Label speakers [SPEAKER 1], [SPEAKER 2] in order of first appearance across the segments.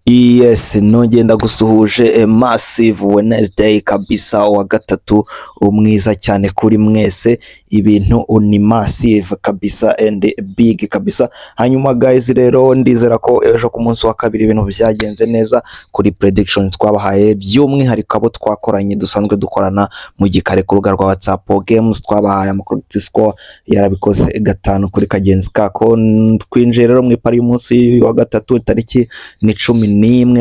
[SPEAKER 1] Yes, nongeye ndagusuhuje, massive Wednesday kabisa, wa gatatu mwiza cyane kuri mwese. Ibintu ni massive kabisa and big kabisa. Hanyuma guys, rero ndizera ko ejo ku munsi wa kabiri ibintu byagenze neza kuri prediction twabahaye, by'umwihariko abo twakoranye, dusanzwe dukorana mu gikari ku rubuga rwa WhatsApp. Games twabahaye, ama correct score yarabikoze gatanu kuri kagenzi kako. Twinjiye rero mu ipari y'umunsi wa gatatu, tariki ni 11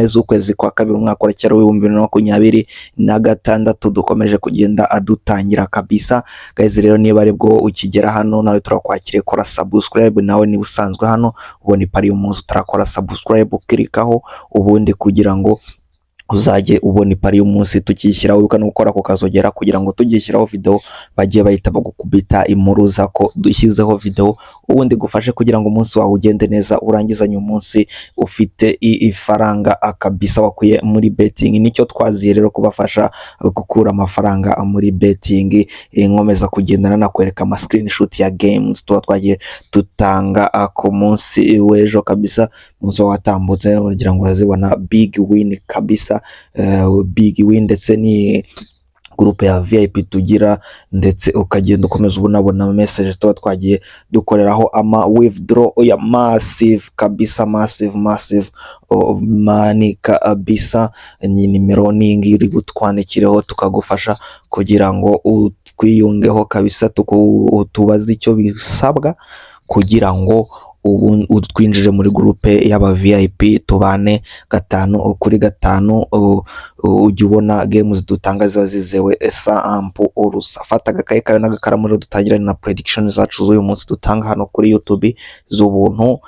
[SPEAKER 1] z'ukwezi kwa kabiri, umwaka uracyari w'2026. Dukomeje kugenda adutangira kabisa. Guys, rero niba aribwo ukigera hano, nawe turakwakiriye, kora subscribe. Nawe niba usanzwe hano ubona ipari y'umunsi utarakora subscribe, ukirikaho ubundi kugira ngo uzajye ubona ipari y'umunsi tukishyiraho. Wibuka no gukora ku kazogera kugira ngo tugishyiraho video bajye bahita bagukubita impuruza ko dushyizeho video, ubundi gufashe kugira ngo umunsi wawe ugende neza, urangizanye umunsi ufite ifaranga kabisa wakuye muri betting. Nicyo twaziye rero, kubafasha gukura amafaranga muri betting. Nkomeza kugendana nakwereka ama screenshot ya games tuba twagiye dutanga ku munsi w'ejo kabisa, umunsi watambutse. Ugira ngo urazibona, big win kabisa, big win, ndetse ni groupe ya VIP tugira, ndetse ukagenda ukomeza ubonabona message tuba twagiye dukoreraho ama withdraw ya massive kabisa, massive, massive money kabisa. Ni nimero ni ngiyi uri butwandikireho, tukagufasha kugira ngo utwiyungeho kabisa, tubaze icyo bisabwa kugira ngo ubu utwinjire muri groupe y'aba VIP, tubane gatanu kuri gatanu, ujye ubona games dutanga ziba zizewe sampu urusa. Fata agakaye kawe n'agakaramu rero, dutangirane na prediction zacu z'uyu munsi dutanga hano kuri YouTube z'ubuntu,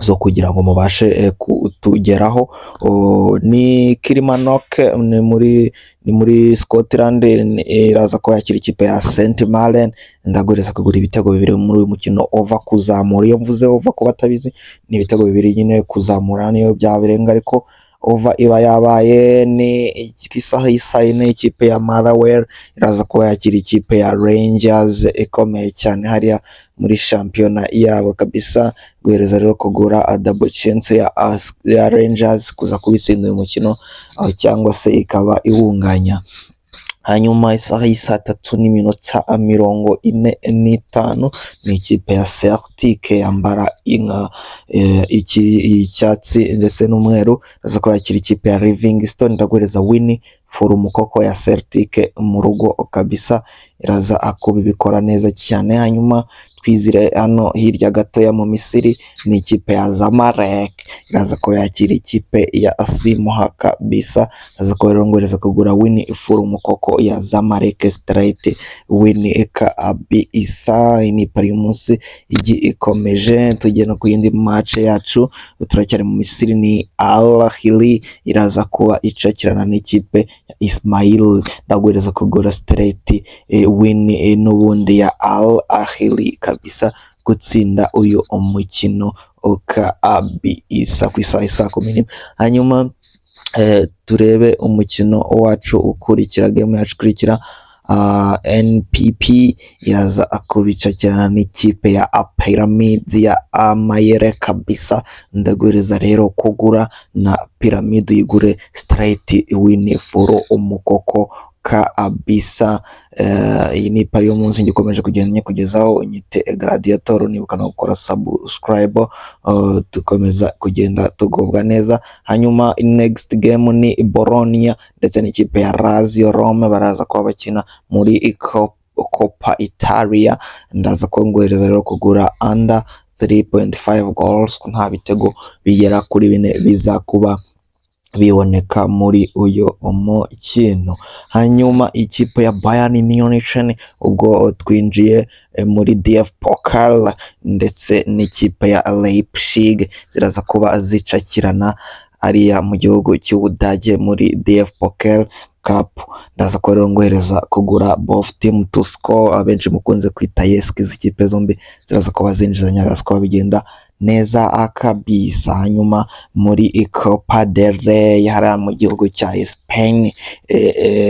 [SPEAKER 1] zo kugira ngo mubashe kutugeraho. Ni Kilmarnock, ni muri Scotland, iraza ko yakira ikipe ya St Mirren. Ndaguriza kugura ibitego bibiri muri uyu mukino, over kuzamura. Iyo mvuze over, ku batabizi, ni ibitego bibiri nyine kuzamura, niyo byabirenga ariko over iba yabaye. Ni ku isaha y'isaa yine, ikipe ya Motherwell iraza kuba yakira ikipe ya Rangers ikomeye cyane hariya muri shampiyona yabo kabisa. Guhereza rero kugura double chance ya Rangers kuza kubitsinda uyu mukino cyangwa se ikaba iwunganya. Hanyuma isaha y'isaa 3:45 ni ikipe ya Celtic yambara inka iki icyatsi ndetse n'umweru, iraza kuba yakira ikipe ya Livingston. Ndaguhereza win full mukoko ya Celtic mu rugo kabisa, iraza kubibikora neza cyane. Hanyuma twizire hano hirya gatoya mu Misiri, ni ikipe ya Zamalek iraza kuba yakira ikipe ya Simuha kabisa. Iraza kuba rero nguhereza kugura win full mukoko ya Zamalek, straight win kabisa. Iyi ni ipari y'umunsi igi ikomeje. Tugiye no ku yindi match yacu, turacyari mu Misiri, ni Al Ahly iraza kuba icakirana n'ikipe ya Ismail. Ndaguhereza kugura straight win n'ubundi ya Al Ahly kabisa, gutsinda uyu mukino kabisa, ku isaha isaa 11. Hanyuma turebe umukino wacu ukurikira, game yacu ikurikira, NPP iraza kubicakirana n'ikipe ya Pyramids ya Amayere kabisa. Ndaguhereza rero kugura na Pyramid, uyigure straight win full umukoko kabisa. Iyi ni ipari y'umunsi ngikomeje kugenda nyikugezaho. Nyite Gladiator, nibuka no gukora subscribe, dukomeza kugenda tugubwa neza. Hanyuma next game ni Bologna ndetse n'ikipe ya Lazio Rome, baraza kuba bakina muri Coppa Italia. Ndaza kongohereza rero kugura under 3.5 goals, ko nta bitego bigera kuri bine biza kuba biboneka muri uyu mukino. Hanyuma ikipe ya Bayern Munich, ubwo twinjiye muri DFB Pokal, ndetse n'ikipe ya Leipzig ziraza kuba zicakirana ariya mu gihugu cy'Ubudage muri DFB Pokal Cup. Ndaza kuba rero ngohereza kugura both team to score, abenshi mukunze kwita yes. Izi kipe zombi ziraza kuba zinjizanya, biraza kuba bigenda neza kabisa. Hanyuma muri Copa del Rey hariya mu gihugu cya Spain,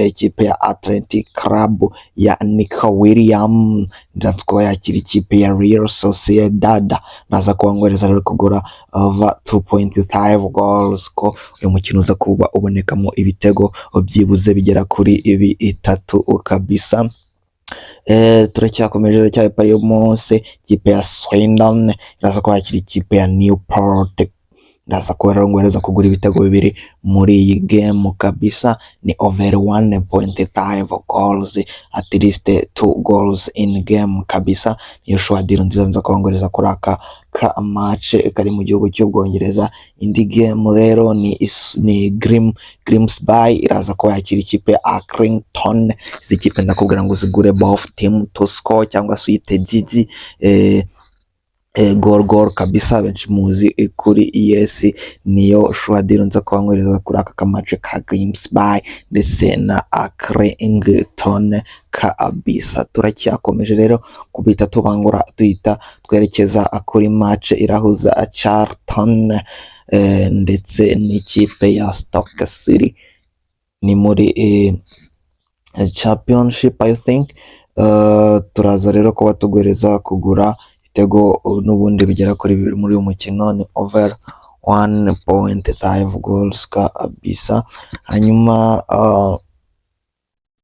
[SPEAKER 1] ikipe ya Athletic Club ya Nico William ndaza kuba yakira ikipe ya Real Sociedad. Ndaza kuba ngohereza rero kugura over 2.5 goals, ko uyu mukino uza kuba ubonekamo ibitego byibuze bigera kuri 3 kabisa. Turacyakomeje rero cyari pari y'umunsi. Ikipe ya Swindon iraza kuba yakira ikipe ya Newport. Ndaza kuba rero ngohereza kugura ibitego 2 muri iyi game kabisa. Ni over 1.5 goals, at least 2 goals in game kabisa. Niyo sure deal nziza nza kuba ngohereza kuri aka ka match kari mu gihugu cy'Ubwongereza. Indi game rero ni Grimsby iraza kuba yakira ikipe ya Accrington. Izi kipe ndakubwira ngo zigure both team to score cyangwa se uyite GG, goal goal kabisa, benshi muzi kuri ES. Niyo sure deal nza kuba nkohereza kuri aka ka match ka Grimsby ndetse na Accrington kabisa. Turacyakomeje rero kubita tubangura, duhita twerekeza kuri match irahuza Charlton ndetse n'ikipe ya Stoke City. Ni muri Championship, I think. Turaza rero kuba tuguhereza kugura ibitego n'ubundi bigera kuri 2 muri uyu mukino. Ni over 1.5 goals kabisa. Hanyuma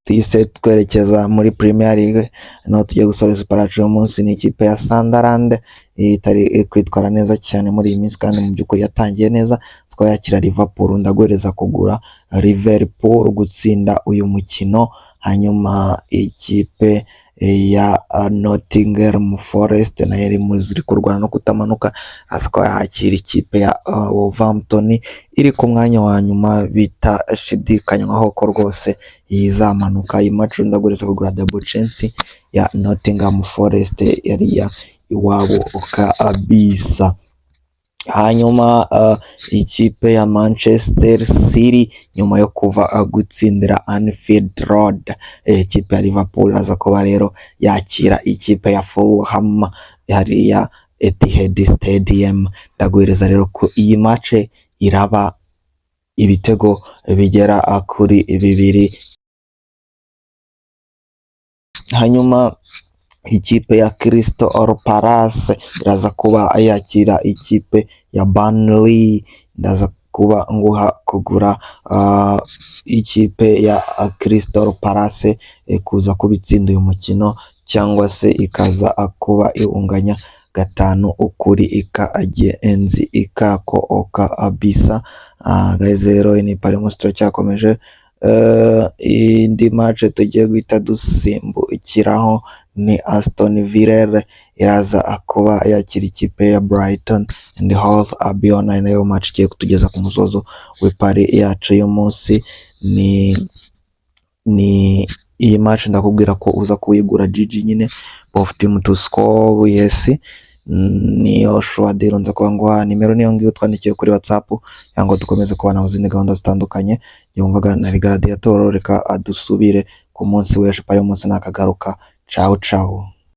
[SPEAKER 1] tuhise twerekeza muri Premier League, naho tugiye gusoreza iparacu y'umunsi. Ni ikipe ya Sunderland itari kwitwara neza cyane muri iyi minsi, kandi mu by'ukuri yatangiye neza. Twayakira Liverpool. Ndaguhereza kugura Liverpool gutsinda uyu mukino. Hanyuma ikipe ya Nottingham Forest nayo iri mu ziri kurwana no kutamanuka, aza kuba yakira ikipe ya Wolverhampton iri ku mwanya wa nyuma, bitashidikanywaho ko rwose izamanuka. Iyi match ndaguhereza kugura double chance ya Nottingham Forest yariya iwabo kabisa. Hanyuma ikipe ya Manchester City nyuma yo kuva gutsindira Anfield Road ikipe ya Liverpool, iraza kuba rero yakira ikipe ya Fulham hariya Etihad Stadium. Ndaguhereza rero ko iyi match iraba ibitego bigera kuri 2. Hanyuma ikipe ya Crystal Palace iraza kuba yakira ikipe ya Burnley. Ndaza kuba nguha kugura ikipe ya Crystal Palace kuza kubitsinda uyu mukino cyangwa se ikaza kuba iwunganya 5 kuri ikagenzi ikako kabisa. Guys, rero ni pari munsi, turacyakomeje. Indi match tugiye guhita dusimbukiraho ni Aston Villa iraza kuba yakira ikipe ya Brighton and Hove Albion. Ari nayo match igiye kutugeza ku musozo w'ipari yacu y'umunsi. Ni iyi match ndakubwira ko uza kuyigura GG nyine, both team to score. Yes, niyo sure deal nza kuba nguha. Nimero niyo ngiyo, twandikiye kuri WhatsApp cyangwa dukomeze kubana mu zindi gahunda zitandukanye. Yumvaga na Gladiator. Reka adusubire ku munsi w'ejo, pari y'umunsi nakagaruka. Ciao ciao.